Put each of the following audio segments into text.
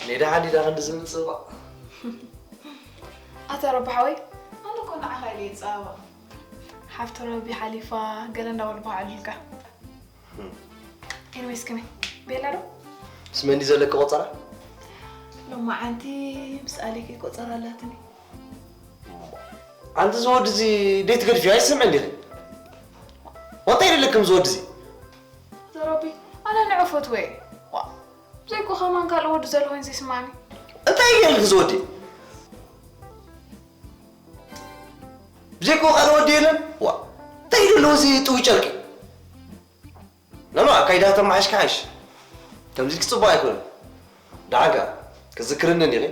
ሌዳ ሓዲዳ ክንዲ ዝብል ጽባቕ። ኣታ ረቢ ሓወይ፣ ኣነ እኮ ንዓኻ ኢለ እየ ዝጸባበቕ። ሓፍቲ ረቢ ሓሊፋ ገለ እንዳበሉ በዓሉልካ። ኤኒዌይስ ከመይ? ቤላ ዶ? ምስ መን ድዩ ዘለኪ ቆጸራ? ሎማዓንቲ ምስ ኣሌክ ቆጸራ ኣላትኒ። ኣንቲ እዚ ወዲ እዚ ደይ ትገድፍዮ ኣይሰምዕን ዲኺ? ወንታይ ደለክም እዚ ወዲ እዚ? ኣታ ረቢ፣ ኣነ ንዑ ፈትወ እየ። ዋ፣ ብዘይኮ ከማን ካልእ ወዲ ዘሎ ኮይኑ ዘይስማዓኒ። እንታይ እዩ ጌርልኪ እዚ ወዲ? ብዘይኮ ካልእ ወዲ የለን? ዋ፣ እንታይ እዩ ዘለዎ እዚ ጥዊ ጨርቂ? ኖ፣ ኖ፣ ኣካይዳ ተመሓሽካ ሓይሽ። ከምዚ ክጽቡቕ ኣይኮነን። ደሓንካ፣ ክዝክርኒ እንዲኺ?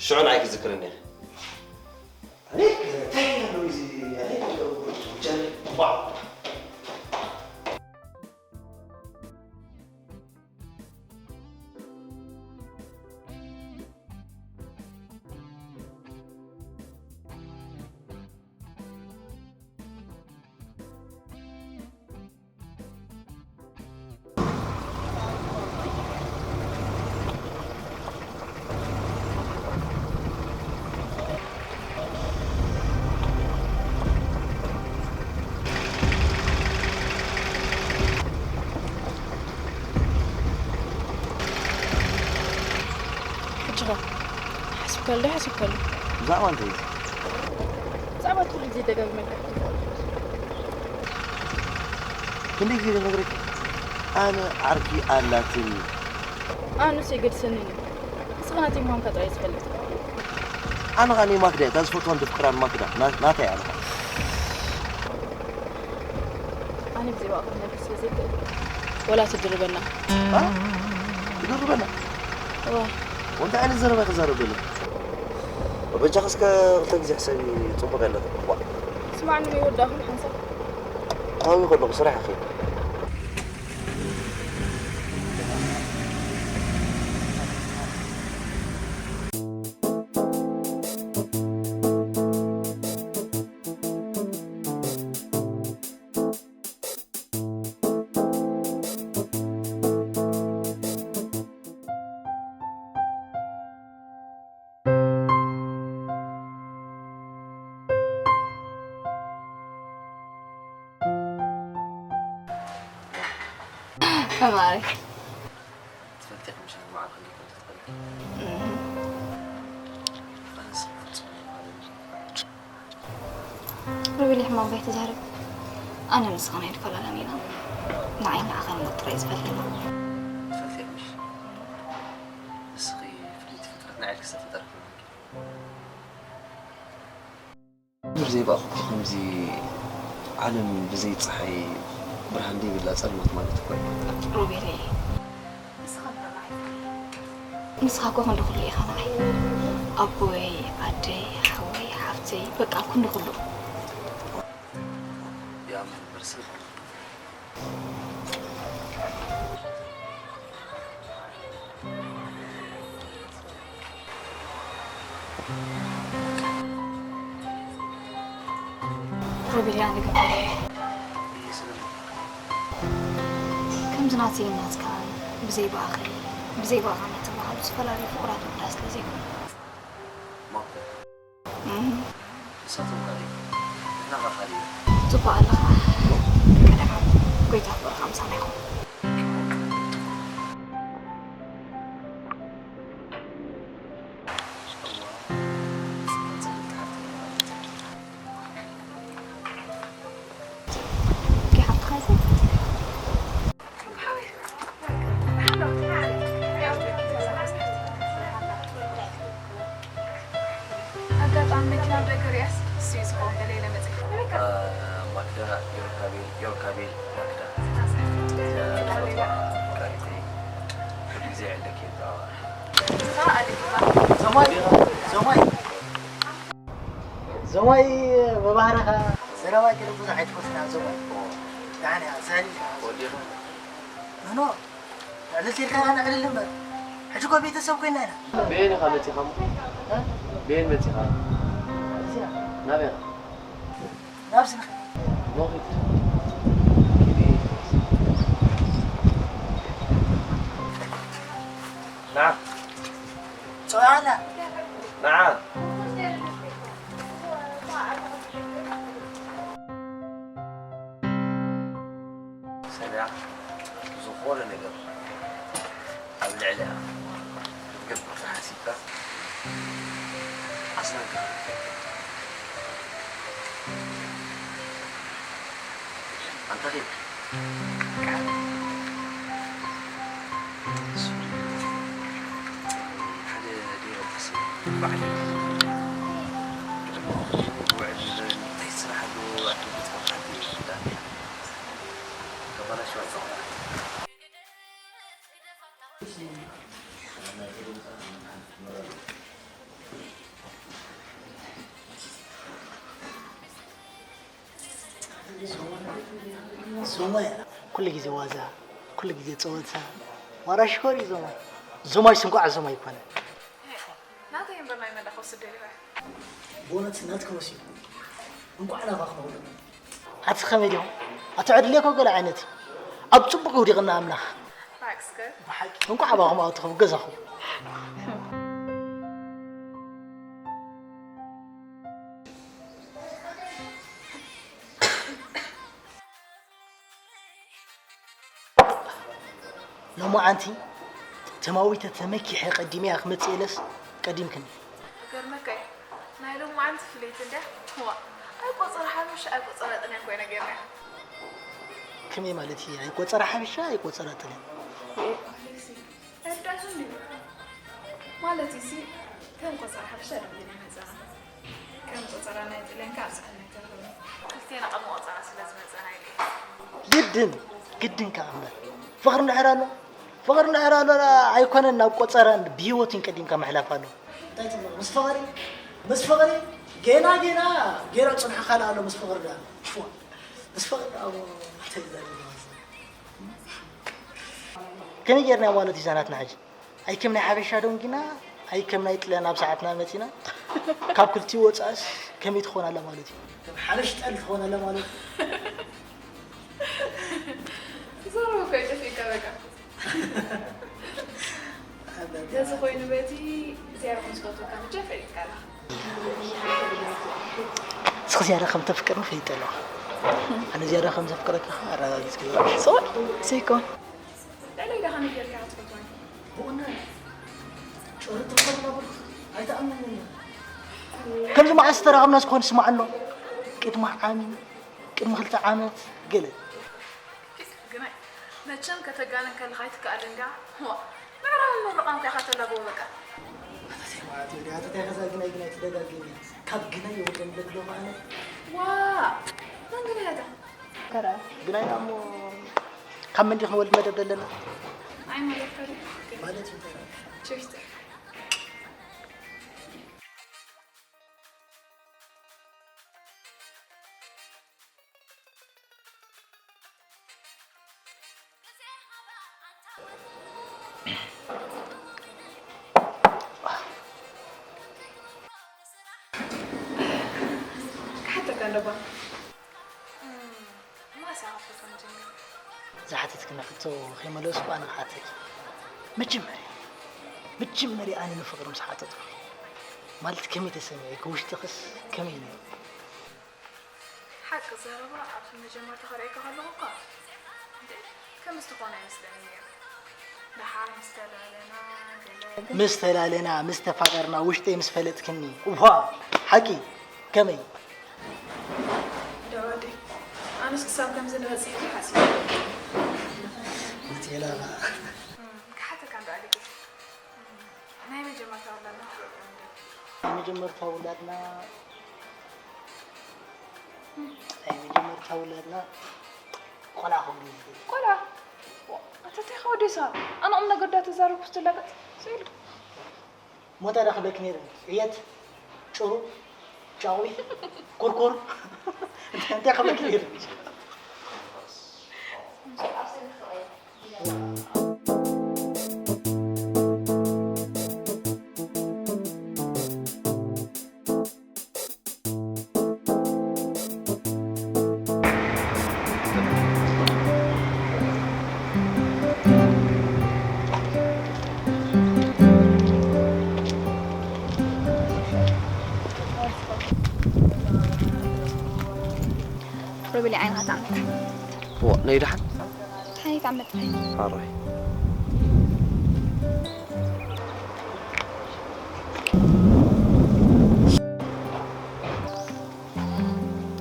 ሽዑ ንዓይ ክዝክርኒ ኢኺ። ኣነ እንታይ ኣለዉ እዚ? ኣነ ጨርቂ። ሕጂ ኸ ሓስብካሉ ዶ ሓስብካሉ? ብዛዕባ እንታይ እዩ? ብዛዕባ እቲ ኩሉ ግዜ ደጋጊመልካ ሕቶ ትፈልጥ። ክንደይ ግዜ ክነግረኪ? ኣነ ዓርኪ ኣላትኒ። ኣነስ ኣይገድሰንን እዩ። ንስኻ ናተይ ምዃንካ ጥራይ እየ ዝፈልጥ። ኣነ ኸኣ ናይ ማክዳ እየ፣ እታ ዝፈትዋን ዘፍቅራን ማክዳ፣ ና-፣ ናተይ ኣነ ኸኣ። ኣነ ብዘይ ዋጋ ክነብር ስለ ዘይክእል፣ ወላ ትድርበና። ኣ? ትድርበና? እዋ። ወንታ ዓይነት ዘረባ ክዛረብ ዘሎ? በጃኻ እስከ ክልተ ግዜ ሕሰቢ፣ ጽቡቕ የለን። ዋ። ስማዕኒ፣ ይወዳእኹም ሓንሳብ። ኣበይ ከለኹ ስራሕ እኺ? ተማሪ። ትፈልጢ ኢኺ ምሻ ንባዕልኺ እንዲኺ ትፈልጢ። እም። ኣነስ ፍጹም ኣይኮነን። ሮቤል፣ ሕማም ባይ ትዛረብ። ኣነ ንስኻ ናይ ፈላለን ኢና። ንዓይ ንዓኻ ንሞት ጥራይ ዝፈልየና። ትፈልጢ ኢኺ ምሽ? ንስኺ ፍልይቲ ፍጥረት ንዓይ ኢልኪ ዝተፈጠርኪ ኢኺ። ብዘይ ብኣኹ ከምዚ ዓለም ብዘይ ጸሓይ ብርሃን ዘይብላ ጸልማት ማለት እኮ እዩ። ሮቤለይ፣ ንስኻ እኮ ንዓይ ፍቕሪ። ንስኻ እኮ ክንዲ ኩሉ ኢኻ ንዓይ። ኣቦይ፣ ኣደይ፣ ሓወይ፣ ሓፍተይ፣ በቃ ክንዲ ኩሉ። ያ መምህር ስቕ ሮቤል፣ ኣነ ግን ከምዚ ናተይን ናትካን ብዘይ ብኣኺ፣ ብዘይ ብኣኻ እናተባህሉ ዝተፈላለዩ ፍቑራት ውዳት ስለ ዘይኮኑ። እም። ንሳቶም ካልእ እዮም። ንሕና ኸ ካልእ እዮም። ጽቡቕ ኣለኻ። ቀደም ጎይታ ክብርኻ ምሳና ይኹን። ኣጋጣሚ መኪና ኣብ ደገ ሪኣስ እሱ እዩ ዝኸውን ገለ ኢለ መጺእ። ማክዳ ዮርካቤል፣ ዮርካቤል ማክዳ። እዛ ተፈጥሮ ኣፍቃሪተይ፣ ኩሉ ግዜ ይዕለኪ ብዛዕባ። እዛ ኣሊፍ ማክዳ። ሰማይ፣ ሰማይ። ዞማይ ብባህርኻ ዘረባ ገለ ብዙሕ ኣይትፈትን እያ ዞማይ። ደሓን እያ፣ ስሕል ኢልካ። ወዲኻ? ኖ፣ ኖ፣ ዕልልቲ ኢልካ ንዕልል እምበር። ሕጂ እኮ ቤተሰብ ኮይና ኢና። በየን ኢኻ መጺኻ እሞ? እ? በየን መጺኻ? እዚኣ። ናበይ ኢኻ? ናብ ስልኺ። ሞኺድ። ኪዲ። ና። ዝኾነ ነገር ኣብ ልዕሊኣ ክትገብር ተሓሲብካ ኣስናንካ ክትገብር። ኣንታ ኺድ። ሓደ ዲረክተስ ባዕለይ ውዕል እንታይ ስራሕ ኣለዎ ኣድርጉ ትኾን ሓንቲ ይወስዳ። ዞማ ኩሉ ግዜ ዋዛ፣ ኩሉ ግዜ ጸወታ። ዋራ ሽኮር እዩ ዞማ። ዞማይ ስንኳዕ ዞማ ኣይኮነ። ናተይ እምበር ናይ መን ዳኸው ስደት ይኸ? ብእውነት ናትኪ መሲሉ። እንኳዕ ናባኺ መውለድ። ኣቲ ኸመይ ዲኹም? ኣቲ ዕድል እኮ ገለ ዓይነት እዩ። ኣብ ጽቡቕ ይውዲቕና ኣምላኽ። ታክስ ከ? ብሓቂ። እንኳዕ ኣባኹም ኣወትኹም ገዛኹም። ሎማዓንቲ ተማዊተ ተመኪሐ ቀዲመያ ክመጽእ ኢለስ ቀዲምክኒ። ክገርመካ እዩ። ናይ ሎማዓንቲ ፍልይቲ እንድያ። ዋ፣ ኣይቆጸረ ሓበሻ ኣይቆጸረ ጥልያን ኮይና ጌርናያ። ከመይ ማለት እዩ? ኣይቆጸረ ሓበሻ ኣይቆጸረ ጥልያን? ኣፍሊክሲ፣ ኣይርዳእክን ድዩ? ማለት እዩሲ፣ ከም ቆጸራ ሓበሻ ደንጊና መጸና። ከም ቆጸራ ናይ ጥልያን ከኣ ኣብዝሓ ኣይተርፍን። ክልቴና ቅድሚ ቆጸራ ስለ ዝመጸና ኢለ እየ። ግድን፣ ግድን ከኣ እምበር። ፍቕሪ እንድሕር ኣሎ፣ ፍቕሪ እንድሕር ኣሎ፣ ኣይኮነን ናብ ቆጸራን ብህይወትን ቀዲምካ ምሕላፍ ኣሎ። እንታይ ትብሎ? ምስ ፍቕሪ፣ ምስ ፍቕሪ፣ ጌና፣ ጌና፣ ጌና ጽንሑ ካልእ ኣሎ ምስ ፍቕሪ ደኣ። ፎ፣ ምስ ፍቕሪ ደኣ እሞ እንታይ ይዛረብ? ከመይ ጌርና ማለት እዩ ዛናትና ሕጂ? ኣይ ከም ናይ ሓበሻ ደንጊና፣ ኣይ ከም ናይ ጥልያን ኣብ ሰዓትና መጺና። ካብ ክልቲኡ ወጻእስ ከመይ ትኾን ኣላ ማለት እዩ? ከም ሓበሽ ጠል ትኾን ኣላ ማለት እዩ። ዘረባ እኮ ይጠፍእካ በቃ። በዚ ኮይኑ በቲ ዝያዳ ከም ዝፈትወካ ብቻ ፈሊጥካ ኣለኻ። ንስኺ ዝያዳ ከም ተፍቅርኒ ፈሊጠ ኣለኹ። ኣነ ዝያዳ ከም ዘፍቅረካ ኸዓ ኣረጋጊጽክዮ። ሶል፣ ዘይኮን። ልዕለይ ዳኻ ነጊርካ ክትፈትወኒ? ብእውነት? ጭርጥ ትብሎ ነበር? ኣይትኣምንን እየ። ከምዚ መዓስ ተራኸብና ዝኾን ስማዕ ኣሎ? ቅድሚ ዓሚ፣ ቅድሚ ክልተ ዓመት፣ ገለ። ግናይ፣ መቸም ከተጋንን ከለኻ ኣይትከኣልን ድያ? ዋ፣ ምዕራብን ምብራቕን እኮ ኢኻ ተላብዎ በቃ። ኣታተይ ማለት እዩ፣ ኣታተይ ከዛ ግናይ ግናይ ትደጋግም እያ። ካብ ግናይ የወደን ለግሎ ማለት። ዋ፣ መን ግናይ ኣታ? ከረ። ግናይ እሞ ካብ መን ዲኽ ንወልድ መደብ ዘለና? ኣይ ማለት ከረ። ማለት እንታይ ማለት? ችርስ። ክሓተካ ኣለባ። ማሳ ካብ ፈተና ጀሚሩ። ዝሓተትክኒ ሕቶ ከይመለስኩ ኣነ ክሓተኪ። መጀመርያ፣ መጀመርያ ኣነ ንፍቕሪ ምስ ሓተትኩ ማለት ከመይ ተሰሚዑ? ክውሽጥኽስ ከመይ ነይሩ? ሓቂ ዘረባ ኣብቲ መጀመርታ ክርእየካ ከለኹ እኳ እንዴ ከም ዝኾነ ኣይመስለኒ ነይሩ። ደሓር ምስ ተላለና ገለ ምስ ተላለና፣ ምስ ተፋቐርና፣ ውሽጠይ ምስ ፈለጥክኒ። እዋ! ሓቂ! ከመይ? ደወዲ፣ ኣነስ ክሳብ ከምዚ ንበጽሕ ኢለ ሓሲበ። እቲ ኢላ ኸዓ። እም፣ ክሓተካ እንዶ ኣሊገ። እም፣ ናይ መጀመርታ ውላድና ክትፈልጦ ንደሊ። ናይ መጀመርታ ውላድና፣ ናይ መጀመርታ ውላድና ቆልዓ ክወልድ እዩ ዝደሊ። ቆልዓ? ዋ፣ ኣታ እንታይ ከወዲሳ? ኣነ ቁም ነገር ዳ ተዛረብኩ ስትላገጽ ስኢሉ። ሞታ ዳ ክብለኪ ነይረ። ዕየት፣ ጭሩ፣ ጫቑቢ፣ ኩርኩር። እንታይ ክብለኪ ነይረ? ሮቤል ዓይንኻ ትዓምት። ዎ፣ ነይ ደሓን? ሓይ፣ ካብ መጥፍሒ። ኣራይ።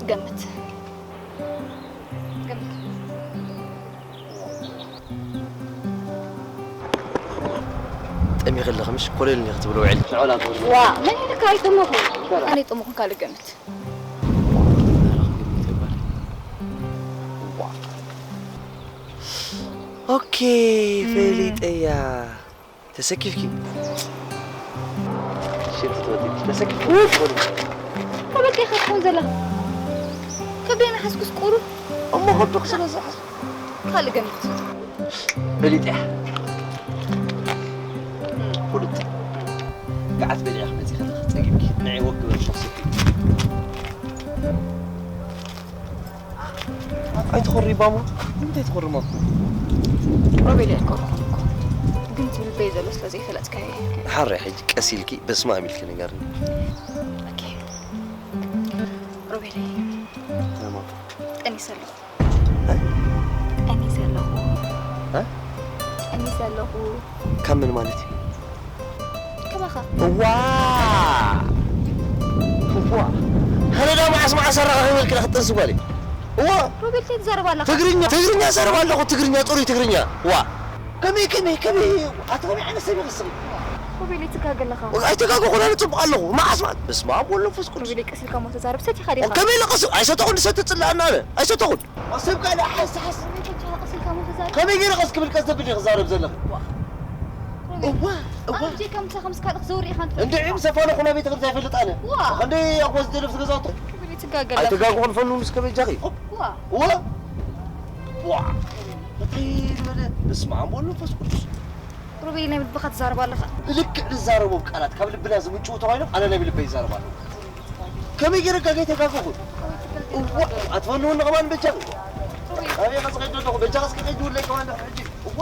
ገምት። ገምት። ጠሚኺ ኣለኺ ምሽ ኮለል እኒኺ ትብሊ ውዕሊ። ዋ፣ መን ኢልካ ኣይጠመኹ? ኣነ ኣይጠመኹን፣ ካልእ ገምት። ኦኬ፣ ፈሊጠያ። ተሰኪፍኪ። ሽንቲ ትወዲ ተሰኪፍኪ። ከበቂ ኢኻ ትኸውን ዘለኻ። ከብደይ ናሓስኩስ ቁሩብ። እሞ ከብድኺ ስለ ዝሓስ ካልእ ገምት። ፈሊጠያ። ፍሉጥ። ገዓት በሊዕኺ መፂኺ ኣለኺ ጸጊብኪ። ንዒ ወክ በል ተኽስኪ። ኣይትኾሪ ባሞ። ንምንታይ ትኾሪ ማም? ሮቤል ኣይኮርኩን እኮ። ግን እቲ ልበይ ዘሎ ስለ ዘይፈለጥካዮ እየ። ሓራይ ሕጂ ቀስ ኢልኪ በስመ ኣብ ኢልኪ ንገርኒ። ኦኬ። ሮቤለይ፣ ማም። ጠኒሰ ኣለኹ። ጠኒሰ ኣለኹ። እ? ጠኒሰ ኣለኹ። ካብ መን ማለት እዩ? ካባኻ። እዋ እዋ። ኣነ ዳ መዓስ መዓስ ኣረኻኺበልኪ ዳ ክትጠንሲ ጓለይ? እዋ። ሮቤል፣ እንታይ ትዛረብ ኣለኻ? ትግርኛ ትግርኛ ዘረብ ኣለኹ። ትግርኛ፣ ጽሩይ ትግርኛ። ዋ። ከመይ ከመይ ከመይ ኣቲ ከመይ ዓይነት ሰብ ኢኺ ንስኺ? ሮቤል፣ ትጋገ ኣለኻ። ኣይተጋገኹን፣ ኣነ ጽቡቕ ኣለኹ። መዓስ መዓስ? በስመ ኣብ ወወልድ ወመንፈስ ቅዱስ። ሮቤል፣ ቀስ ኢልካ እሞ ተዛረብ። ሰቲኻ ዲኻ? ከመይ ኢለ ቀስ ኣይሰተኹን፣ ዝሰቲ ጽላእና ኣነ ኣይሰተኹን። ኣብ ሰብ ካልእ ሓስ ሓስ። ሮቤል፣ ሰቲኻ ቀስ ኢልካ እሞ ተዛረብ። ከመይ ገይረ ቀስ ክብል ቀስ ዘብል ኢኺ ክዛረብ ዘለኺ? ዋ። ሮቤል፣ እዋ እዋ። ኣነ ብጀይካ ምሳኻ ምስ ካልእ ክዘውር ኢኻ ትፈልጥ። እንድዒ ምስ ኣፋለኹ ናብ ቤተ ክርስቲያን ኣይፈልጥ ኣነ። ዋ። ክንደይ ኣጎዝ ደለፍ ዝገዛቶ። ሮቤል፣ ትጋገ ኣለኻ። ኣይተጋገኹን ፈኑ ምስ ከበጃኺ። ዋ። ዋ። ዋ። እንታይ ዝበለ በስመ ኣብ ወወልድ ወመንፈስ ቅዱስ። ሮቤል፣ ናይ ልብኻ ትዛረብ ኣለኻ። ብልክዕ ዝዛረቦም ቃላት ካብ ልብና ዝምንጭው ተኾይኖም ኣነ ናይ ብልበይ ይዛረብ ኣለኹ። ከመይ ገይረ ጋገ ኣይተጋገኹን? እዋ፣ ኣትፈንውኒ ከማን በጃኺ። ኣበይ ከ ዝኸይድ ኣለኹ? በጃኻ እስኪ ከይድ ውለይ ከማን ኣለኹ ሕጂ። እዋ።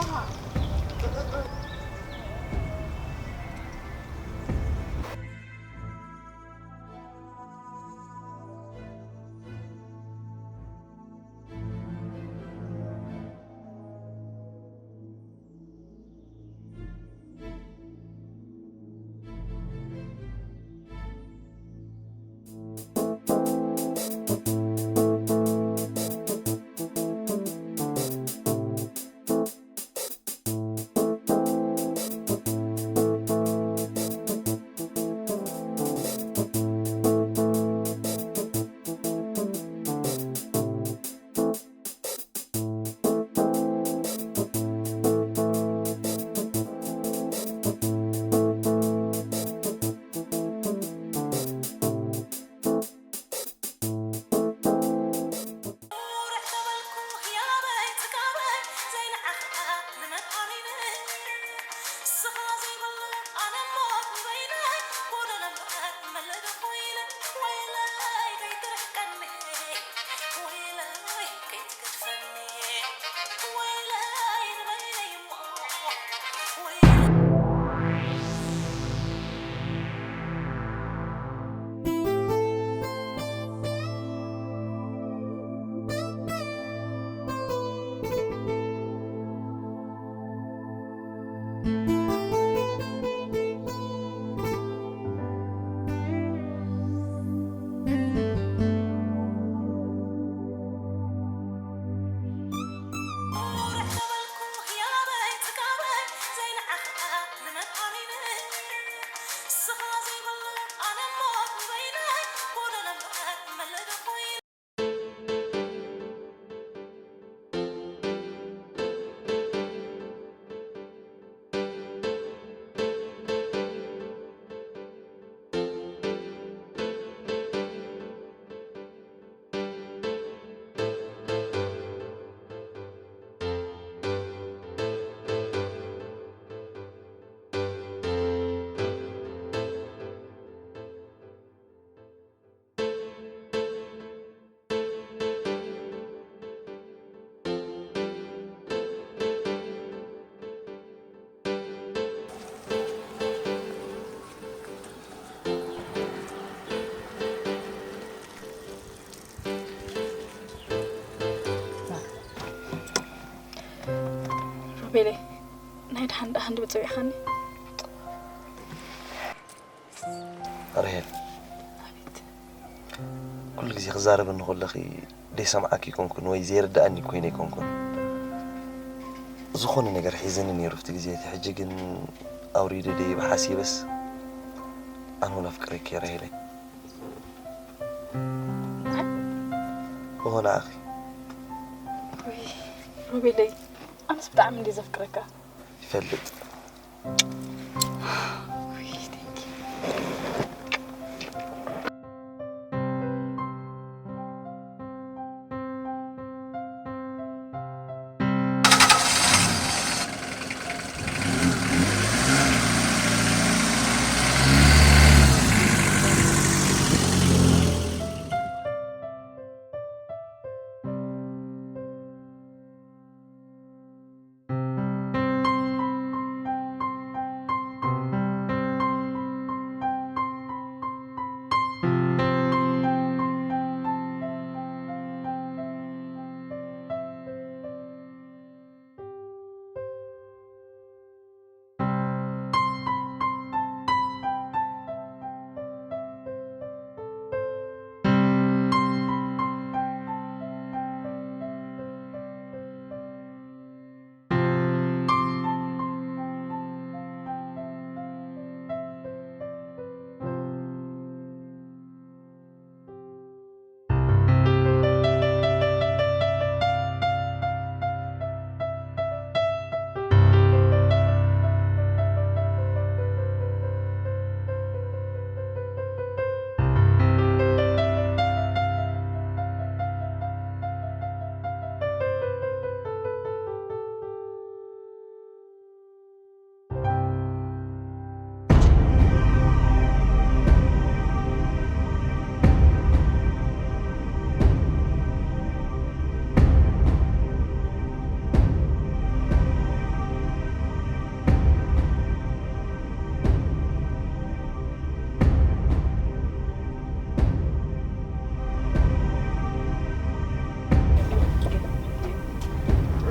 ቤለይ፣ ናይ ደሓን ደኣ ክንዲ ብጽቢዕኻኒ። ራሄል፣ ኩሉ ግዜ ክዛረብ እንከለኺ ዘይሰምዓኪ ኣይኮንኩን ወይ ዘይርድኣኒ ኮይነ ኣይኮንኩን። ዝኾነ ነገር ሒዘኒ ነይሩ ኣብቲ ግዜ እቲ። ሕጂ ግን ኣውሪደ ደይብ ሓሲበስ ኣነ እውን ኣፍቅረኪ እየ ራሄለይ። እሆ ንዓኺ። ውይ፣ ሮቤለይ፣ ኣነስ ብጣዕሚ እንድየ ዘፍቅረካ። ይፈልጥ። ውይ፣ thank you።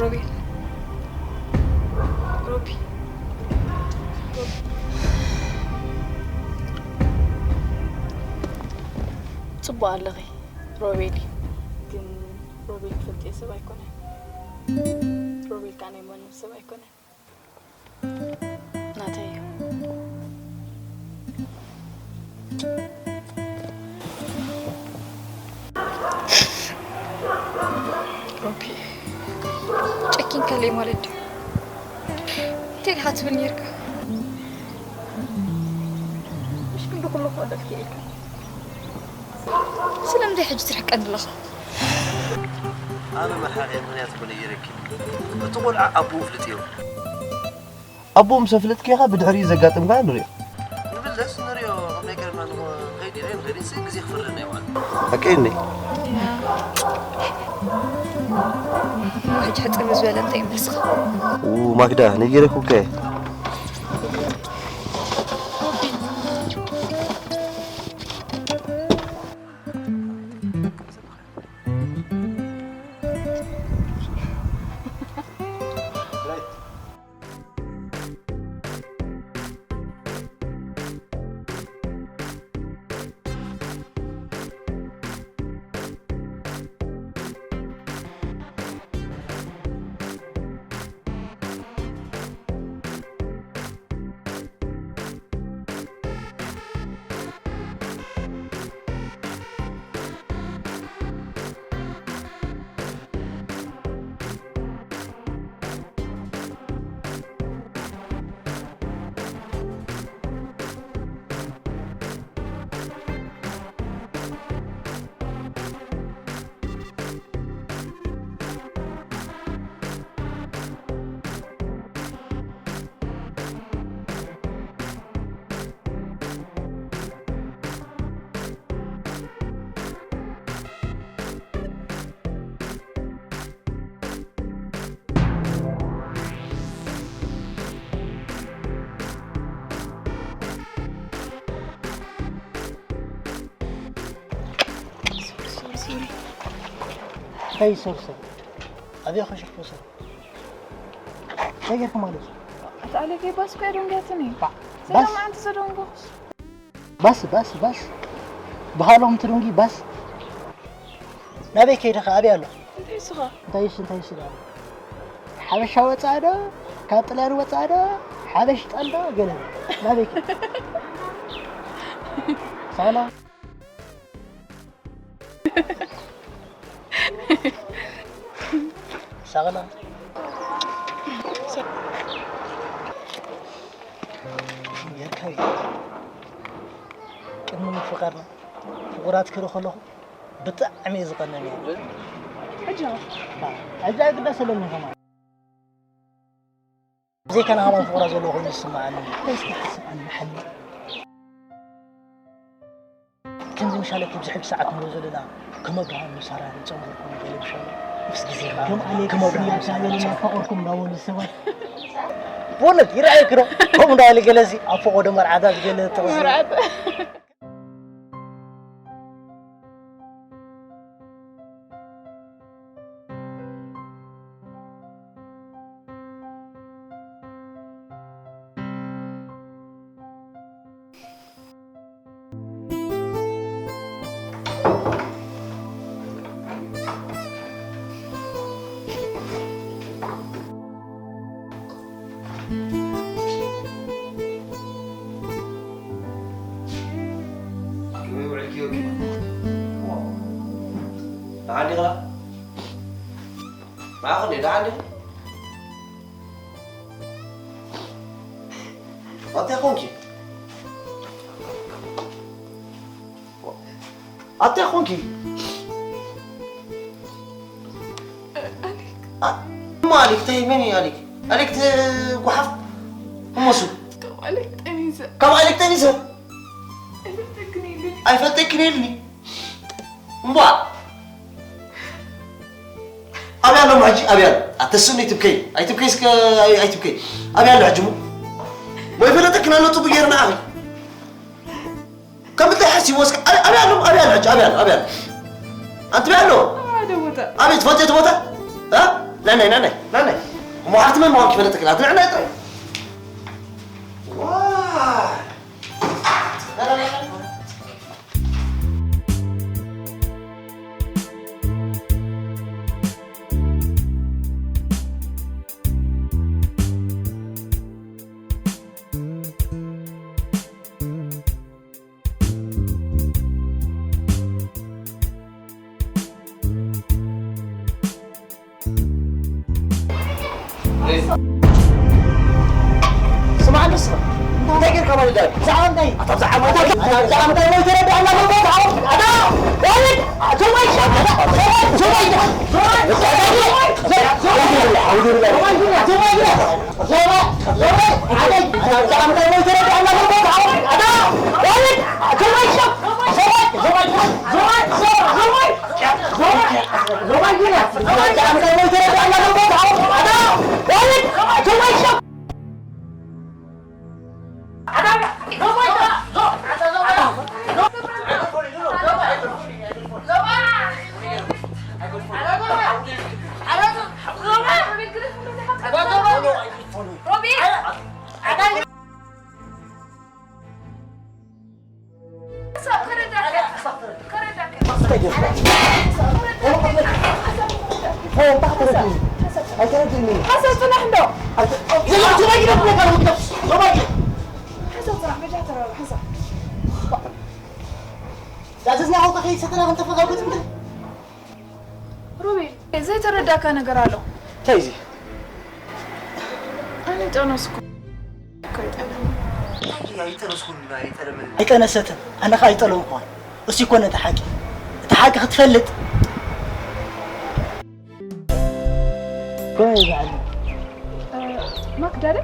ሮቤል፣ ሮቢ፣ ጽቡቕ ኣለኺ ሮቤል። ግን ሮቤል ትፈልጥዮ ሰብ ኣይኮነን። ሮቤል ከኣ ናይ ማንም ሰብ ኣይኮነን። ናተይ እዩ። ሮቢ፣ ጨኪንካለይ ማለት ድዩ? እንታይ ኢኻ ትብል ነይርካ? ምሽ ክንዲ ኩሉ ክወደልኪ ኢልካ። ስለምንታይ ሕጂ ትርሕቀኒ ኣለኻ? ኣነ መርሓቂ ምኽንያት እኮ ነጊረኪ። እቲ ቆልዓ ኣቦኡ ፍልጥ እዩ። ኣቦኡ ምስ ኣፍለጥኪ ኢኻ ብድሕሪኡ ዘጋጥም ከኣ ንሪኦ። ንብለስ ንሪኦ፣ ከም ናይ ቀደምና ንኸይድ ኢለ ንኸይድ ኢለ ግዜ ክፈርደና እዩ ማለት። ሓቀይ እንዴ? እሞ ሕጂ ሕጽር ዝበለ እንታይ ይመስልኻ? ኡ፣ ማክዳ፣ ነጊረኩ እኮ እየ። ሶሪ፣ ሶሪ፣ ሶሪ። ኣይ ሶሪ፣ ሶሪ። ኣበይ ኸሽኩ ሶሪ? እንታይ ጌርኩ ማለት እዩ? ኣታ ኣለገይ ባስ እኮ እያ ደንጊያትኒ። ባስ? ሰላም ኣንቲ ዘደንጎኹስ። ባስ ባስ ባስ ብሃሎም ትድንጊ ባስ። ናበይ ከይደ ከ ኣበይ ኣሎ? እንታይ እሱ ኸ? እንታይ እሱ እንታይ እሱ ዳ ሓበሻ ወፃ ዶ? ካብ ጥልያን ወፃ ዶ? ሓበሽ ጠል ዶ? ገለ ናበይ ከይደ? ሰላም ሰላም የርካይ ቅድሚ ምፍቃርና ፍቑራት ክርኢ ከለኹ ብጣዕሚ እየ ዝቐነኒ። ሕጂ ሕጂ ኣይግደሰለኒ ከማን ዘይከነ ከማን ፍቑራ ዘለዎ ኮይኑ ይስምዓኒ። እስኪ ሓስብ ኣነ ሓሊ ከምዚ ምሻለ ኣብዚ ሕጂ ሰዓት ንሪኦ ዘለና ከም ኣብርሃም ንሳራ ንፀንበርኩም ገለ ምሻለ ምስ ግዜ ከዓ ከም ኣሌክስ ከም ኣብርሃም ንሳራ እናታበሉ ንፀንበርኩም። እናፈቐርኩም እናበሉ ሰባት ብእውነት ይረኣየኪ ዶ ከምኡ እንዳበለ ገለ እዚ ኣብ ፈቖዶ መርዓታት ገለ ጥቕሲ ደሓን ዲኻ? ደሓን ዲኻ? ኣንታይ ኮንኪ? ኣንታይ ኮንኪ? ኣሊክ። ማ ኣሊክ? እንታይ መን እዩ ኣሊክ? ኣሊክ ጓሓፍ? እሞሱ? ካብ ኣሊክ ጠኒሰ። ካብ ኣሊክ ጠኒሰ? ኣይፈልጠክን ኢሉኒ። እምቧ ኣበይ ኣሎ ሕጂ ኣበይ ኣሎ ኣተስኒ ትብከይ ኣይትብከይ እስከ ኣይትብከይ ኣበይ ኣሎ ሕጂ ሞ ሞ ይፈለጠክን ኣሎ ጽቡቅ ገይርና ኣኺ ከም እንታይ ሓሲቦ እስከ ኣበይ ኣሎ ኣበይ ኣሎ ሕጂ ኣበይ ኣሎ ኣበይ ኣሎ ኣንቲ ኣበይ ኣሎ ኣበይ ትፈልጥ እቲ ቦታ ናናይ ናናይ ናናይ እሞ ሓፍቲ መን ምዃንኪ ይፈለጠክን ኣቲ ንዕናይ ጥራይ ስማዕ እንዶ ስማዕ እንታይ ጌርካ ማለት ዳይ ብዛዕባ እንታይ ኣታ ብዛዕባ እንታይ ብዛዕባ እንታይ ወይ ተረዳእና መርቦት ዓው ኣታ ዳዊት ዞማይ ዞማይ ዞማይ ሮቤል፣ ዘይተረዳእካ ነገር ኣሎ። እንታይ እዚ? ኣነ ጠነስኩ። ኣይጠነሰትን፣ ኣነ ኸኣ ኣይጠለምኩዋን። እሱ ይኮነ እቲ ሓቂ። እቲ ሓቂ ክትፈልጥ። ከመይ ይበዓል? ማክዳ ደ?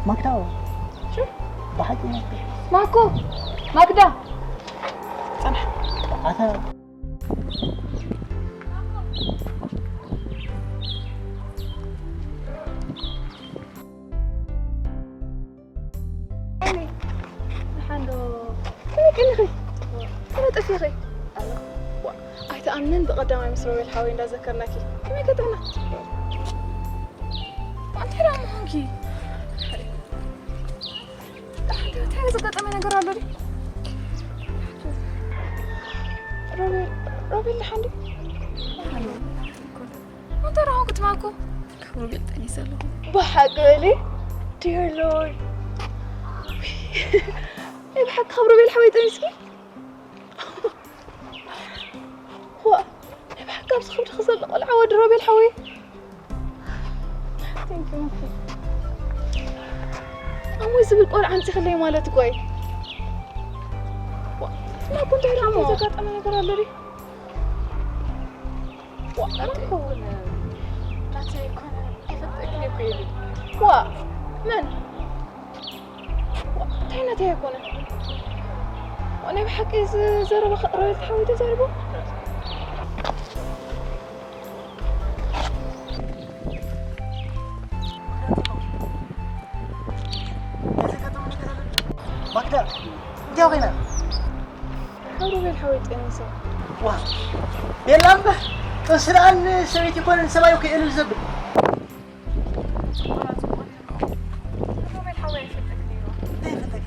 ማክዳ? ብሓቂ ማክዳ? ማኮ! ማክዳ! ጸንሕ። ኣታ ኣይትኣምንን ብቐዳማይ ምስ ሮቤል ሓወይ እንዳዘከርናኪ ከመይ ከጥዕና? እንታይ ደኣ ኦኬ። እንታይ ዘጋጠመ ነገር ኣሎ ድዩ? ሮቤል፣ ሮቤል ደሓን ድዩ? እንታይ ረኸብኩ ትማኩ? ካብ ሮቤል ጠኒሰ ኣለኹ። ብሓቂ በሊ? Dear Lord። ናይ ብሓቂ ካብ ሮቤል ሓወይ ጠኒስኪ? ዋእ፣ ናይ ብሓቂ ኣብዚ ከብድኺ ዘሎ ቆልዓ ወዲ ሮቤል ሓወይ። Thank you፣ ማኪ። ኣሞይ ዝብል ቆልዓ ኣምፂኽለይ ማለት እኮ እዩ። ዋእ፣ እና እኮ እንታይ ደኣ ዘጋጠመ ነገር ኣሎ ድዩ? ዋእ፣ መን ክኸውን? ናተይ ኣይኮነ፣ ኣይፈልጠክን እኮ ኢሉ። ዋእ፣ መን? ዋእ፣ እንታይ ናተይ ኣይኮነ? ዋእ፣ ናይ ብሓቂ እዚ ዘረባ ኸ-፣ ሮቤል ተሓወይ ተዛሪቡ? ማክዳ፣ እንታይ ኮይና? ካብ ሮቤል ሓወይ ጠኒሰ። ዋ፣ ቤላ እምበር፣ ጥንሲ ደኣ ንሰበይቲ ይኮነ ንሰብኣይ እኮ እልል ዘብል። ሮቤል ሓወይ ኣይፈልጠክን እዩ። እንታይ ይፈልጠካ?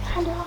ሓንዴዋ፣